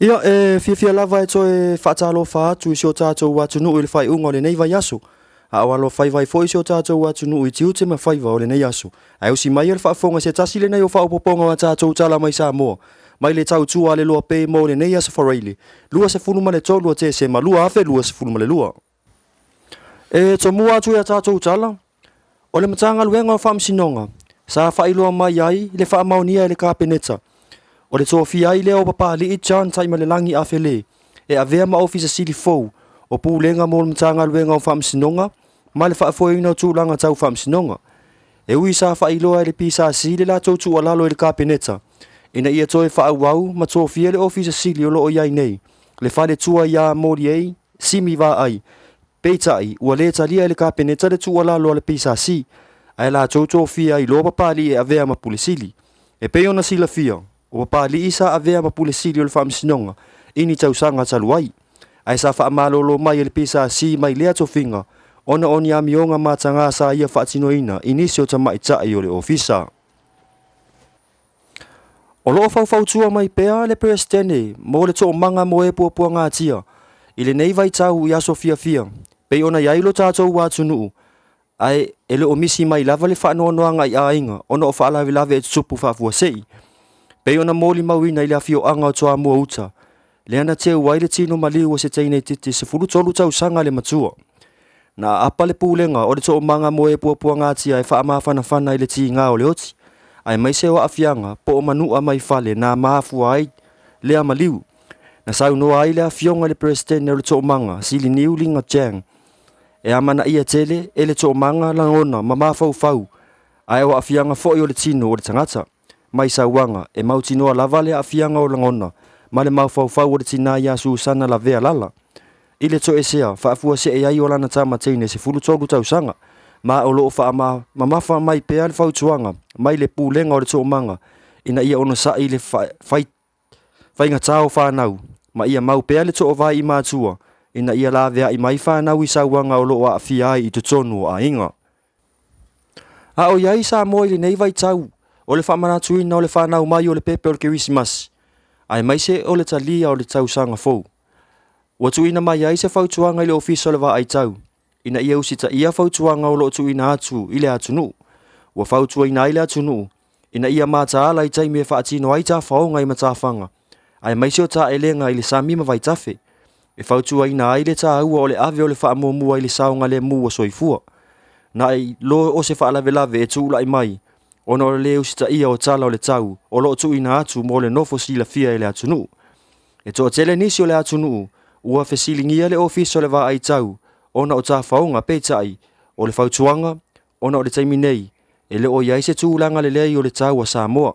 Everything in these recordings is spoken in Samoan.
Ia, e fiafia lava e toe faatalofa atu i si o tatou atunuu i le faaiuga o lenei vaiaso, a o alofaiva ai foi si o tatou atunuu i tiute ma faiva o lenei aso. Ae usi mai le faafofoga i se tasi lenei o faaopoopoga o a tatou tala mai Samoa, mai le tautua a le Loa Pei mo lenei aso Faraile, 23 o Tesema 2022. E tomua atu i a tatou tala, o le Matagaluega o Faamasinoga sa faailoa mai ai le faamaonia e le Kapeneta o le tofia ai lea o Papalii John Taimalelagi Afele e avea ma Ofisa Sili fou o Pulega mo le Matagaluega o Faamasinoga ma le faafoeina o tulaga tau faamasinoga. E ui sa faailoa e le PSC le latou tuualalo i le Kapeneta ina ia toe faaauau ma tofia le Ofisa Sili o lo o i ai nei, le faletua ia Moliei Simi Vaai. Peitai, ua le talia e le Kapeneta le tuualalo a le PSC, ae latou tofia ai loa Papalii e avea ma Pule Sili. E pei ona silafia, o Papalii sa avea ma Pule Sili o le Faamasinoga i ni tausaga talu ai, ae sa faamalolo mai e le PSC mai lea tofiga ona o ni amioga mataga sa ia faatinoina i nisi o tamaitai o le ofisa. O lo o faufautua mai pea le Peresetene mo le toomaga mo e puapuagatia i lenei vaitau i aso fiafia, pei ona i ai lo tatou atunuu, ae e le o misi mai lava le faanoanoaga i aiga ona o faalavelave e tutupu faafuasei, pei ona molimauina i le afioaga o Toamua Uta, lea na teu ai le tino maliu o se teine itiiti 13 tausaga le matua. Na aapa le pulega o le toomaga mo e puapuagatia e faamafanafana i le tiga o le oti, aemaise o aafiaga po o manu'a mai fale na mafua ai lea maliu. Na saunoa ai le afioga i le Peresetene o le Toomaga, Siliniu Liga Chang, e amanaia tele e le toomaga lagona ma mafaufau, ae o aafiaga foi o le tino o le tagata. Mai sauaga, e mautinoa lava le aafiaga o lagona ma le mafaufau o le tinā iā Susana Lavea Lala. I le toesea, faafuasee ai o lana tama teine 13 tausaga, ma o lo o faamamafa mai pea le fautuaga mai le Pulega o le Toomaga ina ia onosai i le faigatā o fanau, ma ia mau pea le toovae i matua ina ia laveai mai fanau i sauaga o lo o aafia ai i totonu o aiga. A o i ai Samoa i lenei vaitau o le faamanatuina o le fanau mai o le pepe o le Kerisimasi, aemaise o le talia o le tausaga fou, ua tuuina mai ai se fautuaga i le Ofisa o le Vaai Tau ina ia usitaia fautuaga o lo o tuuina atu i le atunuu. Ua fautuaina ai le atunuu ina ia mataala i taimi e faatino ai tafaoga i matafaga, aemaise o taelega i le sami ma vaitafe, e fautuaina ai le taua o le ave o le faamuamua i le saogalemu o soifua, nai lo o se faalavelave e tulai mai ona o le lē usitaia o tala o le tau o lo o tuuina atu mo le nofo silafia e le atunuu. E toatele nisi o le atunuu ua fesiligia le Ofisa o le Vaai Tau ona o tafaoga, peitai, o le fautuaga, ona o le taimi nei, e le o i ai se tulaga lelei o le tau a Samoa.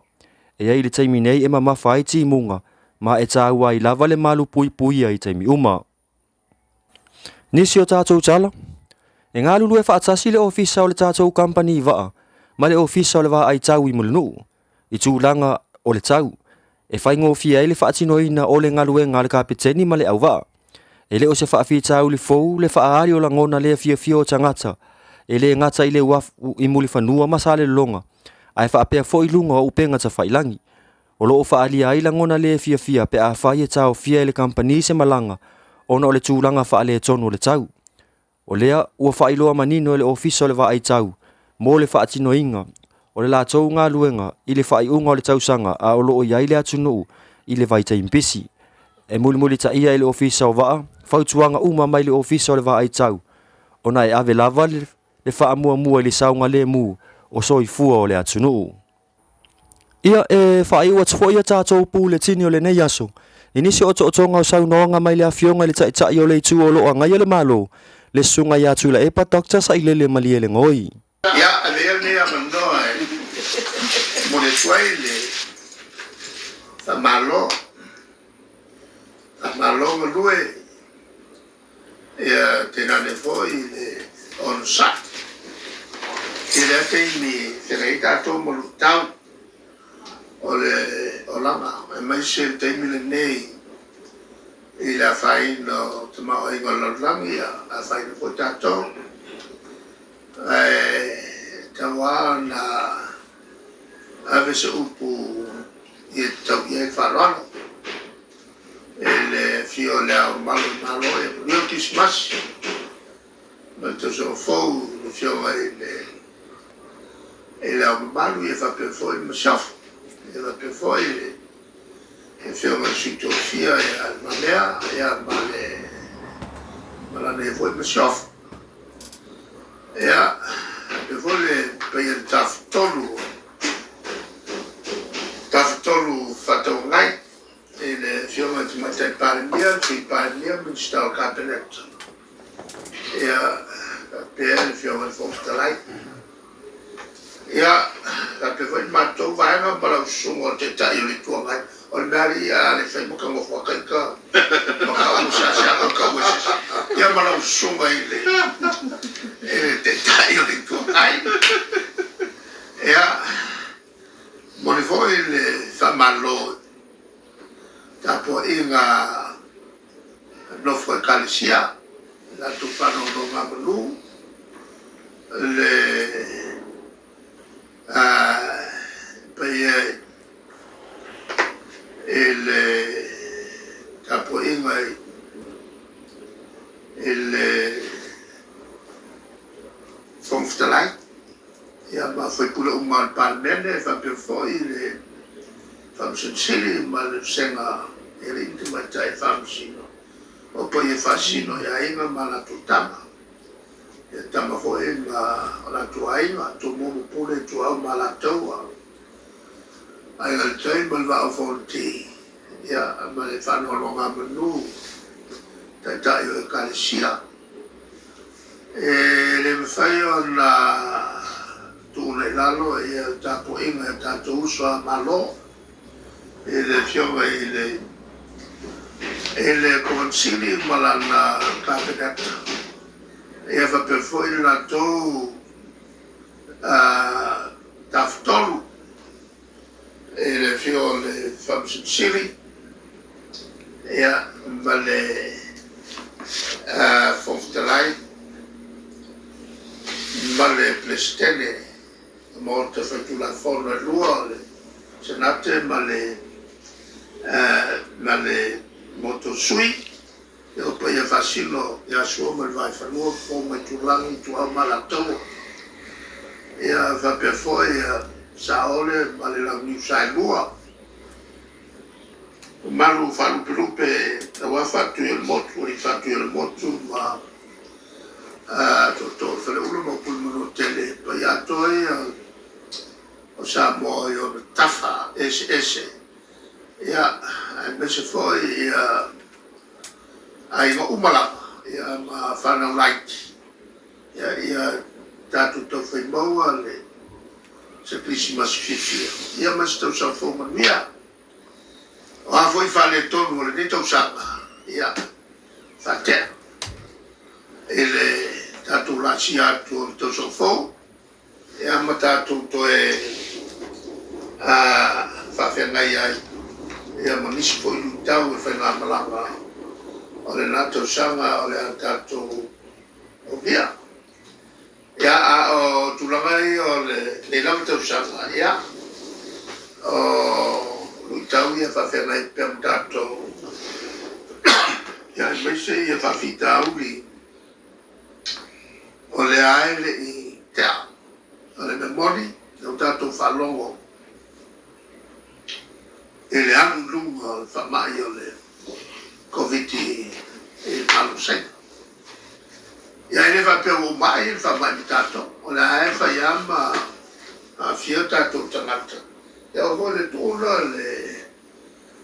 E i ai le taimi nei e mamafa ai timuga, ma e taua ai lava le malupuipuia i taimi uma. Nisi o tatou tala, e galulue faatasi le Ofisa o le tatou Kamupani Vaa ma le Ofisa o le Vaai Tau i Mulinuu i tulaga o le tau, e faigofie ai le faatinoina o le galuega a le kapeteni ma le auvaa. E le o se faafitauli fou le faaali o lagona le fiafia o tagata, e le gata i le uafu i Mulifanua ma Salelologa, ae faapea foi luga o upega tafailagi. O lo o faaalia ai lagona le fiafia pe afai e taofia e le kamupani se malaga ona o le tulaga faaletonu o le tau. O lea ua faailoa manino e le Ofisa o le Vaai Tau mo le faatinoina o le latou galuega i le faaiuga o le tausaga a o lo o i ai le atunuu i le vaitaimi pisi. E mulimulitaia e le Ofisa o Vaa fautuaga uma mai le Ofisa o le Vaai Tau ona e ave lava le faamuamua i le saogalemu o soifua o le atunuu. Ia, e faaiu atu foi a tatou puletini o lenei aso i nisi o otootoga o saunoaga mai le Afioga i le Taitai o le Itu o lo o agaia le Malo, le Susuga ia Tuilaepa Doctor Sailele Malielegaoi. Ia, avea lenei avanoa e momoli atu ai le faamalo, faamalo galue, ia tainane foi le onosai i lea taimi e feagai ai tatou ma luitau o le olaga, aemaise le taimi lenei i le afaina o tamaoaiga o le lalolagi, ia afaina foi tatou. Ae tatau lava ona ave se upu ia tatau i ai le faaaloalo. Afio o Le Ao Mamalu o le Malo, ia manuia le Kerisimasi ma le tausaga fou i le Afioga i le i Le Ao Mamalu, ia faapea foi le Masiofo, ia faapea foi le Afioga i le Sui Tofia ia Le Mamea, ia ma le ma lana ia foi Masiofo. Ia, faapea foi le paia i le Tafatolu, Tafatolu Fefaatauagai i le Afioga i le Tamaitai Palemia, le Sui Palemia, Minisita o le Kapeneta, ia, faapea le Afioga i le Fofoga Fetalai. Ia, faapea foi le matou vaega ma lau susuga o le Taitai o le Itu Agai. O le mea alii a le fai ma ta nofo a ita ma tau e seasea ona tau e se isi. Ia ma lau susuga i le Taitai o le Itu Agai. Ia, momoli foi le faamalo i tapuaiga a nofo a Ekalesia i latou faanonogamanu, le paia i le tapuaiga i le Fofoga Fetalai ia ma sui usufono uma o le Palemene faapea foi le Faamasino Sili ma le Vasega i Alii ma Tamaitai Faamasino o paia faasino i aiga ma latou tama, ia tama foi ma o latou aiga, Tumua ma Pule, Ituau ma Alataua, Aiga i le Tai ma le Vaa o Fonoti, ia ma le faanoanogamanu Taitai o Ekalesia. E le mafai ona tuuina i lalo le tapuaiga i o tatou uso a Malo i le Afioga i le Kovana Sili ma lana Kapeneta, ia faapea foi le latou Tafatolu i le afio o le Faamasino Sili ma le Fofoga Fetalai ma le Peresetene o Maota Faitulafono e lua, o le Senate ma le Maota o Sui, o paia faasino ia Sua ma le Vaifanua, Fofo ma Aitulagi, Ituau ma Alataua, ia faapea foi Saole ma le Launiu Saelua, mamalu faalupelupe aua Faatuiolemotu, Alii Faatuiolemotu ma Tootoo o le Faleula ma upu i le Manuatele, paia atoa ia o Samoa i ona tafa eseese, ia, aemaise foi ia aiga uma lava, ia, ma fanau laiti, ia, ia tatou taufai maua le se Kerisimasi fiafia, ia ma se tausaga fou manuia. O a foi faaletonu o lenei tausaga, ia, faatea i le tatou laasia atu o le tausaga fou, Ia ma tatou toe faafeagai ai ia ma nisi foi luitau e faigamalaga o lena tausaga o le a tatou aulia. Ia, a o tulaga ia o lenei lava tausaga, ia, o luitau ia e faafeagai pea ma tatou, ia aemaise ia faafitauli O lea e le i tea. O le mea moni, lea ua tatou faalogo i le alu i luga o le faamai o le Koviti i le Malo o Saina. Ia e le faapea ua uma ai le faamai ma tatou, o lea e fai lava ma aafia o tatou tagata. Ia aua foi le tuua le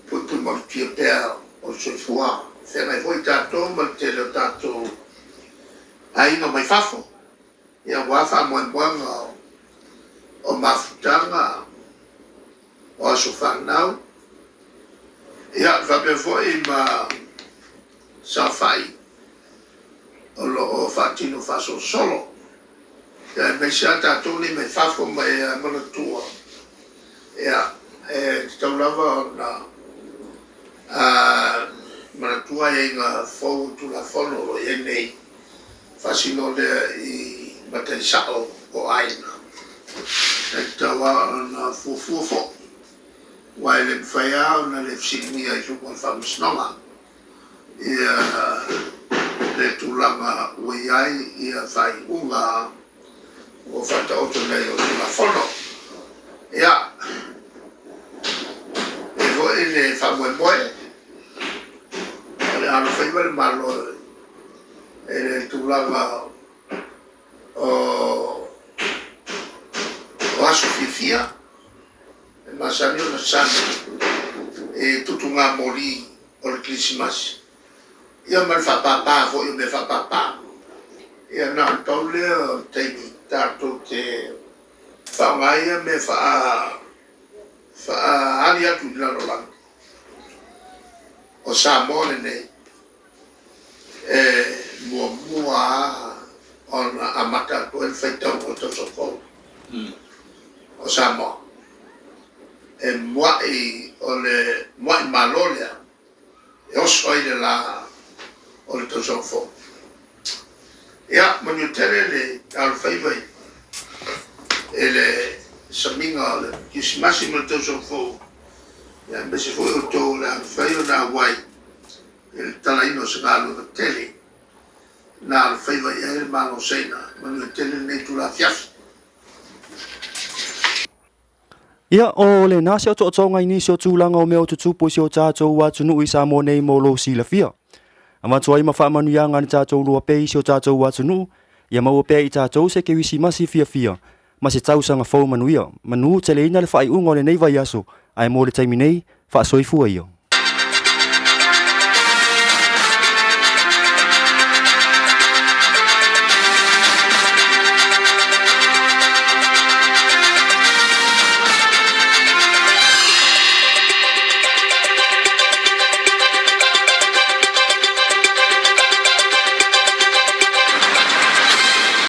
puipui malutia pea o le soifua, feagai foi tatou ma le tele o tatou aiga mai fafo, ia aua faamoemoega o mafutaga o aso fanau, ia faapea foi ma saofai o lo o faatino faasolosolo, ia aemaise lava tatou nei mai fafo ma e manatua, ia e tatau lava ona manatua aiaiga fou o Tulafono o lo o i ai nei, faasino lea i matai sao o aiga. E tatau lava ona fuafua foi, aua e le mafai lava ona le fesiligia i luma o le Faamasinoga. Ia le tulaga ua i ai ia faaiuga ua faataoto nei o Tulafono. Ia, e i ai foi le faamoemoe o le a alofaiva le Malo i le tulaga o aso fiafia e masani ona sami i tutugamoli o le Kerisimasi, ia ma le faapapa foi o mea faapapa. Ia na o le pau lea o le taimi tatou te faaaoga ai ia mea faaali atu i le lalolagi, o Samoa lenei e muamua lava ona amata atu ai le faitauga o le tausaga fou o Samoa. E muai o le muai malo lea e oso ai le la o le tausaga fou. Ia, manuia tele le alofaiva i le samiga o le Kerisimasi ma le tausaga fou, aemaise foi outou o le a mafai ona auai i le tatalaina o se galuega tele na alofaiva i ai le Malo o Saina. Manuia tele lenei itula afiafi. Ia, o lena se otootoga i nisi o tulaga o mea o tutupu i si o tatou atunuu i Samoa nei mo lou silafia. Avatu ai ma faamanuiaga a le tatou lua pei i si o tatou atunuu, ia maua pea i tatou se Kerisimasi fiafia ma se tausaga fou manuia. Manu teleina le faaiuga o lenei vaiaso, ae mo le taimi nei, faasoifua ia.